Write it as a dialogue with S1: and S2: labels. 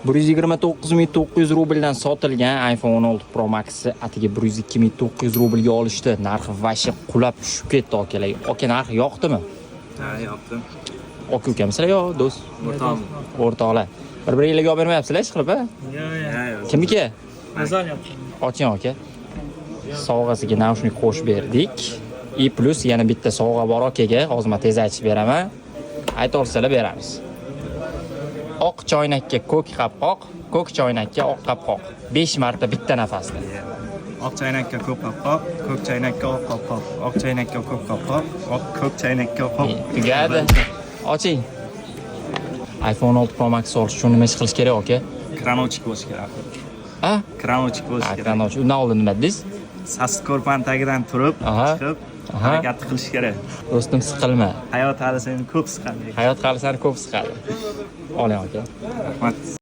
S1: 129 900 rubldan sotilgan iPhone 16 Pro Max'i atigi 102 900 rublga olishdi. Narxi вообще qulab tushib ketdi, akalar. Aka, narxi yoqdimi?
S2: Ha, yoqdi.
S1: Aka ukamisizlar yo do'st?
S2: O'rtog'im.
S1: O'rtoqlar. Bir-biringlarga olib bermayapsizlar hech qilib, a?
S3: Yo'q.
S1: Kimniki?
S3: Azon yoqdi.
S1: Oching, aka. Sovg'asiga naushnik qo'shib berdik. И плюс yana bitta sovg'a bor akaga. Hozir men tez aytib beraman. Ayta olsalar, beramiz. Oq choynakka ko'k qopqoq, ko'k choynakka oq qopqoq. 5 marta bitta nafasda.
S2: Oq chaynakka ko'k qopqoq, ko'k chaynakka oq qopqoq, oq chaynakka ko'k qopqoq, oq ko'k chaynakka oq.
S1: Tugadi. Oching. iPhone 16 Pro Max olish uchun nima ish qilish kerak, aka?
S2: Kran ochiq bo'lishi kerak.
S1: A?
S2: Kran ochiq bo'lishi kerak.
S1: Kran ochiq. Undan oldin nima dedingiz?
S2: Sassiq ko'rpani tagidan turib, chiqib, harakat qilish kerak.
S1: Do'stim, siqilma.
S2: Hayot hali seni ko'p siqadi.
S1: Hayot hali seni ko'p siqadi. Oling, aka.
S2: Rahmat.